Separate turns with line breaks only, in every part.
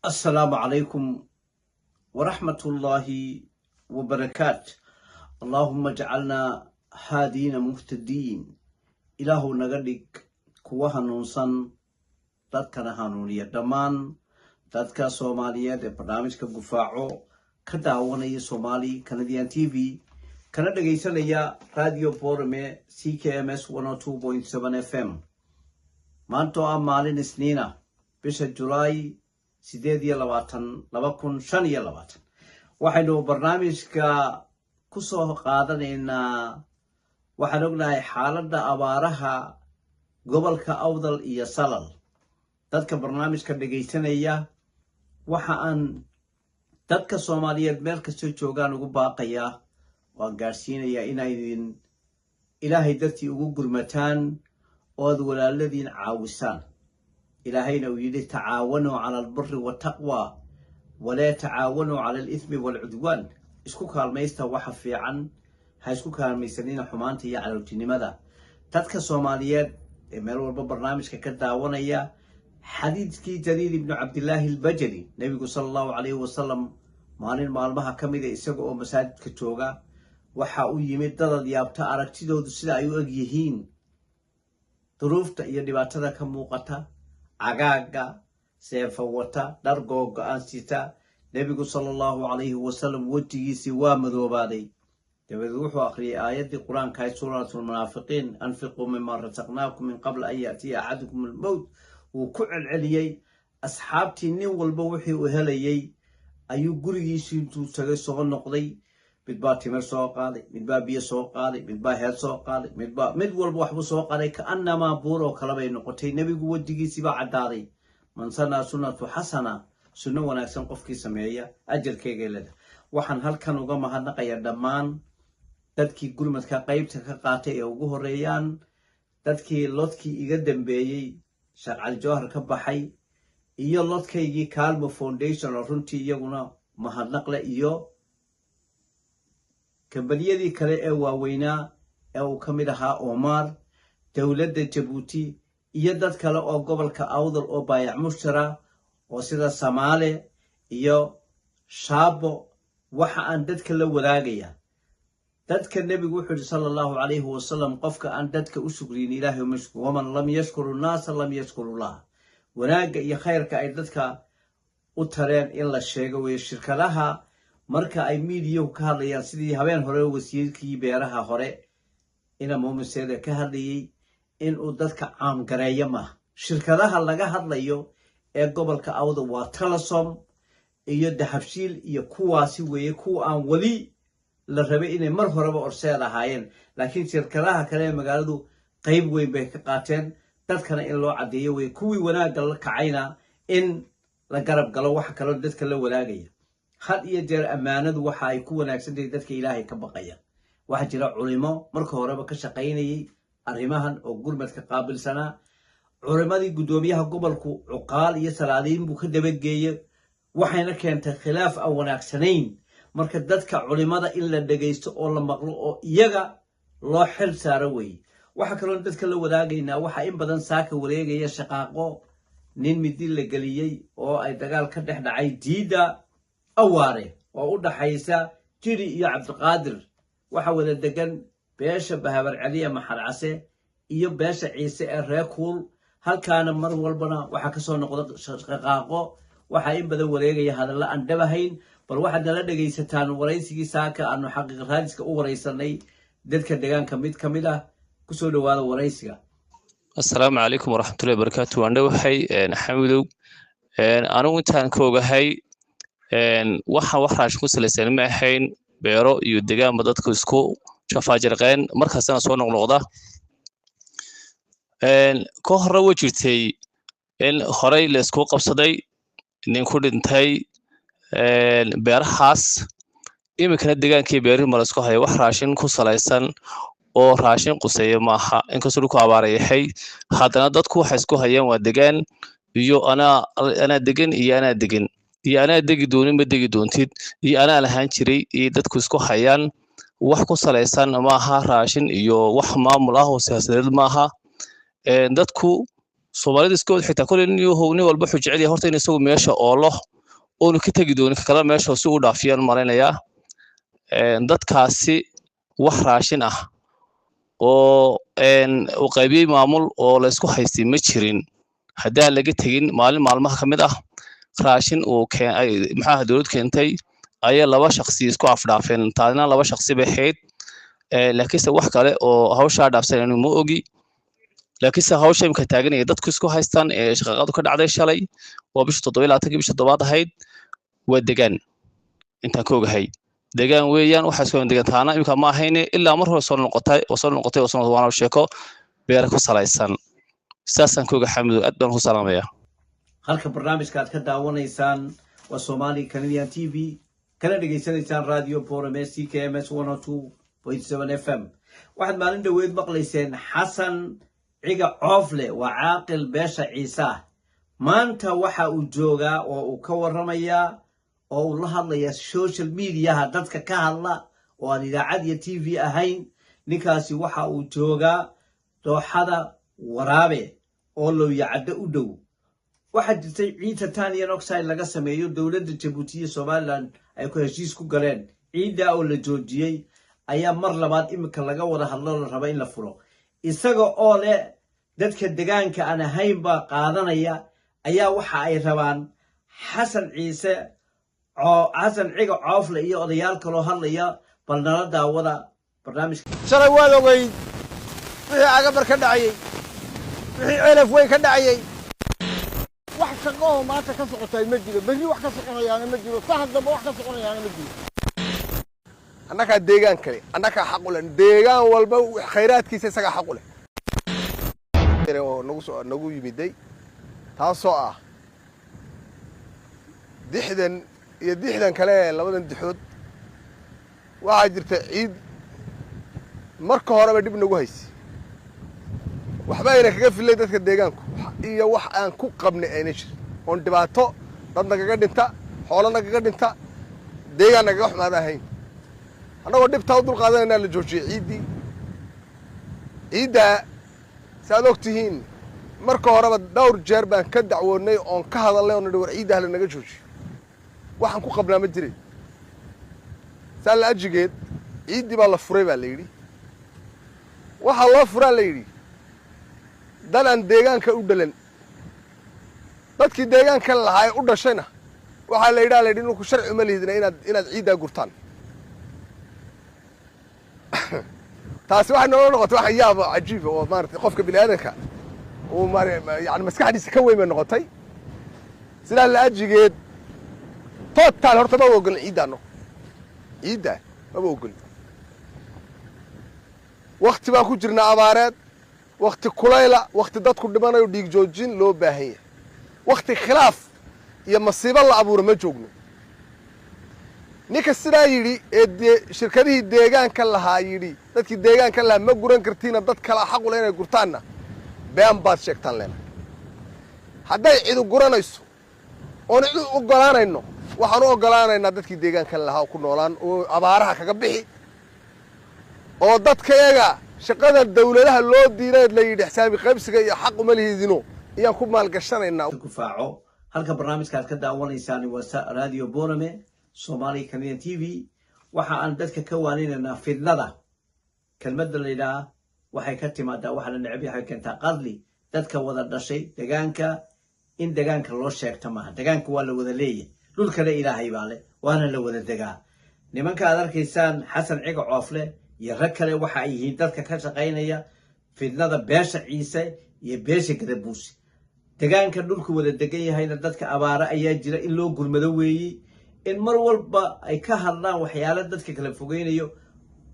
Asalaamu calaykum waraxmatullaahi wabarakaat. Allaahuma jcalnaa haadiina muhtadiin. Ilaahu naga dhig kuwa hanuunsan, dadkana hanuuniya. Dhammaan dadka Soomaaliyeed ee barnaamijka Gufaaco ka daawanaya Somali Canadian TV, kana dhegaysanaya Radio Borame CKMS FM, maanta oo ah maalin Isniina, bisha Julaay 28, 2025, waxaynu barnaamijka ku soo qaadanaynaa, waxaan ognahay xaaladda abaaraha gobolka Awdal iyo Salal. Dadka barnaamijka dhegaysanaya, waxa aan dadka Soomaaliyeed meel kastoo joogaan ugu baaqayaa, waan gaadhsiinayaa inaydin Ilaahay dartii ugu gurmataan oo aad walaaladiin caawisaan. Ilaahayna uu yidhi: "Tacaawanuu cala albiri waltaqwa, walaa tacaawanuu cala alithmi waalcudwaan." Isku kaalmaysta waxa fiican, ha isku kaalmaysanina xumaanta iyo calowtinimada. Dadka Soomaaliyeed ee meel walba barnaamijka ka daawanaya, xadiidkii Jariir ibnu Cabdillaahi Albajali, Nebigu sala Allahu calayhi wasalam maalin maalmaha ka mida isaga oo masaajidka jooga waxa uu yimid dadad yaabta aragtidoodu sida ay u eg yihiin, duruufta iyo dhibaatada ka muuqata, cagaaga seefa wata, dhar googo-aan sita. Nebigu sala Allahu calayhi wasalam wejigiisii waa madoobaaday. Dabadeed wuxuu akhriyay aayaddii Qur-aanka, Suuratulmunaafiqiin: "Anfiquu mima rasaqnaakum min qabla an yaatiya axadukum almowt." Wuu ku celceliyey. Asxaabtii nin walba wixii uu helayey ayuu gurigiisii intuu tagay soo noqday. Mid baa timir soo qaaday, mid baa biyo soo qaaday, mid baa heed soo qaaday, midbaa mid walba waxbuu soo qaaday. Kaannamaa buur oo kale bay noqotay. Nebigu wejigiisiibaa caddaaday. Man sanaa sunnatu xasana, sunno wanaagsan qofkii sameeya ajarkeegay leeda. Waxaan halkan uga mahadnaqayaa dhammaan dadkii gurmadka qaybta ka qaatay, ee ugu horeeyaan dadkii lodkii iga dambeeyey Sheekh Cali Jawhar ka baxay iyo lodkaygii Calmo Foundation, oo runtii iyaguna mahadnaqle, iyo kambaniyadii kale ee waaweynaa ee uu ka mid ahaa Omar, dowladda Jabuuti iyo dad kale oo gobolka Awdal oo baayac mushtara oo sida Samaale iyo Shaabo. Waxa aan dadka la wadaagaya, dadka Nebigu wuxuu yihi sala Allahu calayhi wasalam: "Qofka aan dadka u shukriyin, Ilaahay uma shukrin. Waman lam yashkuru nnaasa lam yashkurullah." Wanaagga iyo khayrka ay dadka u tareen in la sheego weeye. Shirkadaha marka ay miidiyahu ka hadlayaan, sidii habeen hore wasiirkii beeraha hore ina Muuminseeda ka hadlayey, inuu dadka caamgareeyo maaha. Shirkadaha laga hadlayo ee gobolka Awda waa Telesom iyo Dahabshiil iyo kuwaasi weeye, kuwa aan weli la rabay inay mar horeba orseed ahaayeen. Laakiin shirkadaha kale ee magaaladu qayb weyn bay ka qaateen. Dadkana in loo caddeeyo weye, kuwii wanaagga la kacayna in la garab galo. Waxa kaloo dadka la wadaagaya, had iyo jeer ammaanadu waxa ay ku wanaagsan tahay dadka Ilaahay ka baqaya. Waxaa jira culimo marka horeba ka shaqaynayay arrimahan oo gurmadka qaabilsanaa. Culimadii guddoomiyaha gobolku cuqaal iyo salaadiin buu ka dabageeyey, waxayna keentay khilaaf aan wanaagsanayn. Marka dadka culimada in la dhegaysto oo la maqlo oo iyaga loo xil saaro weeye. Waxaa kaloo dadka la wadaagaynaa, waxaa in badan saaka wareegaya shaqaaqo nin midi la geliyey oo ay dagaal ka dhex dhacay Diidda Awaare oo u dhaxaysa Jiri iyo Cabdiqaadir. Waxaa wada degan beesha Bahabar Celiya Maxarcase iyo beesha Ciise ee Reer Kuul. Halkaana mar walbana waxaa kasoo noqda shaqaaqo. Waxaa in badan wareegaya hadallo aan dhabahayn. Bal waxaad nala dhegaysataan waraysigii saaka aanu xaqiiq raadiska u waraysanay dadka deegaanka mid ka mid ah. Kusoo dhawaada waraysiga.
Asalaamu calaykum waraxmatullahi wabarakaatu. Waan dhowahay, Xamidow. Anigu intaan ka ogahay, waxaan wax raashin ku salaysan ma ahayn. Beero iyo degaanba dadku isku jafaajirqeen, markaasna soo noqnoqda. Ka horre way jirtay in horey la isku qabsaday, nin ku dhintay beerahaas. Iminkana degaankii beerihii ma la isku hayo. Wax raashin ku salaysan oo raashin quseeya maaha. Inkastoo dhulku abaara yahay, haddana dadku waxay isku hayaan waa degaan iyo anaa degan iyo anaa degan iyo anaa degi doonin, ma degi doontid, iyo anaa lahaan jiray iyo dadku isku hayaan. Wax ku salaysan maaha raashin iyo wax maamul ah oo siyaasadeed maaha. Dadku Soomaalida iskood xitaa koley nin yahow, nin walba wuxuu jecel yahay horta in isagu meesha oolo. Oonu ka tegi doonin kakala meesha si u dhaafiyaan malaynayaa. Dadkaasi wax raashin ah oo uu qaybiyey maamul oo la isku haystay ma jirin. Haddaan laga tegin maalin maalmaha ka mid ah raashin uu maxaaha dowlad keentay ayaa laba shakhsi isku afdhaafeen. Taasina laba shakhsi bay ahayd, laakiinse wax kale oo hawshaa dhaafsan anigu ma ogi. Laakiinse hawsha imika taaganaya dadku isku haystaan ee shaqaqadu ka dhacday shalay oo bisha 27-kii bisha toddobaad ahayd waa degaan. Intaan ka ogahay degaan weeyaan, waxa isku degaan taana imika ma ahayne, ilaa mar hore soo noqotay oo soo noqotay oo soo noqotay, waana sheeko beera ku salaysan. Saasaan ka oga. Xamido, aad baan ku salaamaya.
Halka barnaamijka aad ka daawanaysaan waa Somali Canadian TV, kana dhegaysanaysaan Radio Borame CKMS 102.7 FM. Waxaad maalin dhoweed maqlayseen Xasan Ciga Coofle, waa caaqil beesha Ciise ah. Maanta waxa uu joogaa oo uu ka warramayaa oo uu la hadlayaa social mediaha dadka ka hadla oo aan idaacad iyo TV ahayn. Ninkaasi waxa uu joogaa dooxada Waraabe oo Lowyacaddo u dhow. Waxaa jirtay ciid titanium oxide laga sameeyo, dowladda Jabuuti iyo Somaliland ay ku heshiis ku galeen. Ciiddaa oo la joojiyey ayaa mar labaad iminka laga wada hadlo, la raba in la furo. Isaga oo leh dadka degaanka aan ahayn baa qaadanaya ayaa waxa ay rabaan Xasan Ciise, Xasan Ciga Coofle iyo odayaal kaloo hadlaya. Bal nala daawada barnaamijka.
Shalay waad ogeyd wixii Agabar ka dhacayey, wixii Ceelaf Weyn ka dhacayey.
Wax shaqo oo maanta ka socotaa ma jiro, berri wax ka soconayaana ma jiro, sahan dambe wax ka soconayaana ma jiro.
Annagaa deegaan kale, annagaa xaq u leh. Deegaan walba khayraadkiisa isagaa xaq u leh oo nagu soo nagu yimiday, taasoo ah dixdan iyo dixdan kale ee labadan dixood. Waxaa jirta ciid marka horeba dhib nagu haysa, waxba ayna kaga fillay dadka deegaanku iyo wax aan ku qabnay ayna jirin, oon dhibaato dad nagaga dhinta, xoolo nagaga dhinta, deegaan nagaga xumaada ahayn. Annagoo dhibtaa u dul qaadanaynaa la joojiyey ciiddii. Ciiddaa saaad og tihiin, marka horeba dhowr jeer baan ka dacwoonnay oon ka hadalnay oo nidhi, "War, ciidda hala naga joojiyo, waxaan ku qabnaa ma jirin." Saa la ajigeed ciiddii baa la furay baa la yidhi. Waxaa loo furaa la yidhi dad aan deegaanka u dhalan. Dadkii deegaankan lahaa ee u dhashayna waxaa la yidhi la yidhi, "Ninku sharci uma lihidina inaad ciiddaa gurtaan." Taasi waxay noola noqotay wax yaab oo cajiiba oo maaragtay qofka bini aadanka uu yani maskaxdiisa ka weyn bay noqotay. Sidaa la ajigeed total horta maba ogolin ciidda annagu, ciidda maba ogolin. Wakti baan ku jirnaa abaareed, wakti kulayla, wakti dadku dhimanayo, dhiig joojin loo baahan yahay, wakti khilaaf iyo masiibo la abuuro ma joogno. Ninka sidaa yidhi ee dee shirkadihii deegaanka lahaa yidhi, "Dadkii deegaanka lahaa ma guran kartiina, dad kalaa xaq u leh inay gurtaanna," been baad sheegtaan leena. Hadday cidu guranayso oon cid u oggolaanayno, waxaan u oggolaanaynaa dadkii deegaanka lahaa oo ku noolaan oo abaaraha kaga bixi oo dadkayaga shaqada dawladaha loo diiday la yidhi xisaabi qaybsiga iyo xaq uma lihidino ayaan ku maalgashanaynaa.
Kufaaco. Halka barnaamijka aad ka daawanaysaan waa Radio Borame, Somali Canadian TV. Waxa aan dadka ka waaninaynaa fidnada. Kelmadda la yidhaha waxay ka timaadaa waxa la neceb yahay, keentaa qadli dadka wada dhashay degaanka. In degaanka loo sheegto maaha, degaanka waa la wada leeyahay, dhulkana Ilaahay baa leh, waana la wada degaa. Nimanka aad arkaysaan, Xasan Ciga Coofle iyo rag kale, waxa ay yihiin dadka ka shaqaynaya fidnada beesha Ciise iyo beesha Gadabuusi. Degaanka dhulku wada degan yahayna dadka abaare ayaa jira, in loo gurmado weeyi. In mar walba ay ka hadlaan waxyaalo dadka kala fogeynayo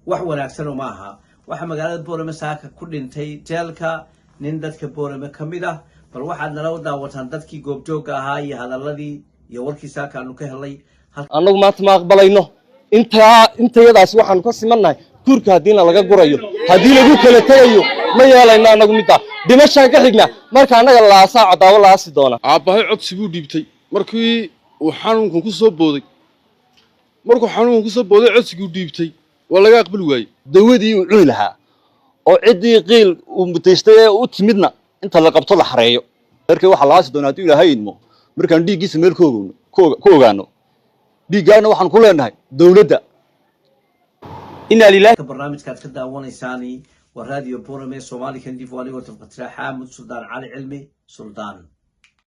wax wanaagsan ma aha. Waxaa magaalada Boorame saaka ku dhintay jeelka nin dadka Boorame ka mid ah. Bal waxaad nala daawataan dadkii goobjoogga ahaa iyo hadaladii iyo warkii saaka aanu ka helay.
Annagu maanta ma aqbalayno intaa intayadaasi. Waxaanu ka simannahay guurka. Haddiina laga gurayo, haddii lagu kala tegayo, ma yeelayno annagu middaa. Dhimashaan ka xigna marka annaga laasaa cadaawo la aasi doona.
Aabbahay codsi buu dhiibtay markii uu xanuunkan ku soo booday. Markuu xanuunkan ku soo booday, codsiguu dhiibtay waa laga aqbali waayey.
Dawadii uu cuni lahaa oo ciddii qiil uu mutaystay ee u timidna inta la qabto la xareeyo. Markii waxaa la aasi doonaa hadduu Ilaahay idmo.
Markaan dhiiggiisa meel ku ogowno, ku ogaano dhiiggaana, waxaan ku leenahay dowladda.
Inaa lilahi.
Barnaamijkaad ka daawanaysaani waa Radio Borame Somali Kandi, anigoo tafqatira Xaamud Suldaan Cali Cilmi Suldaan.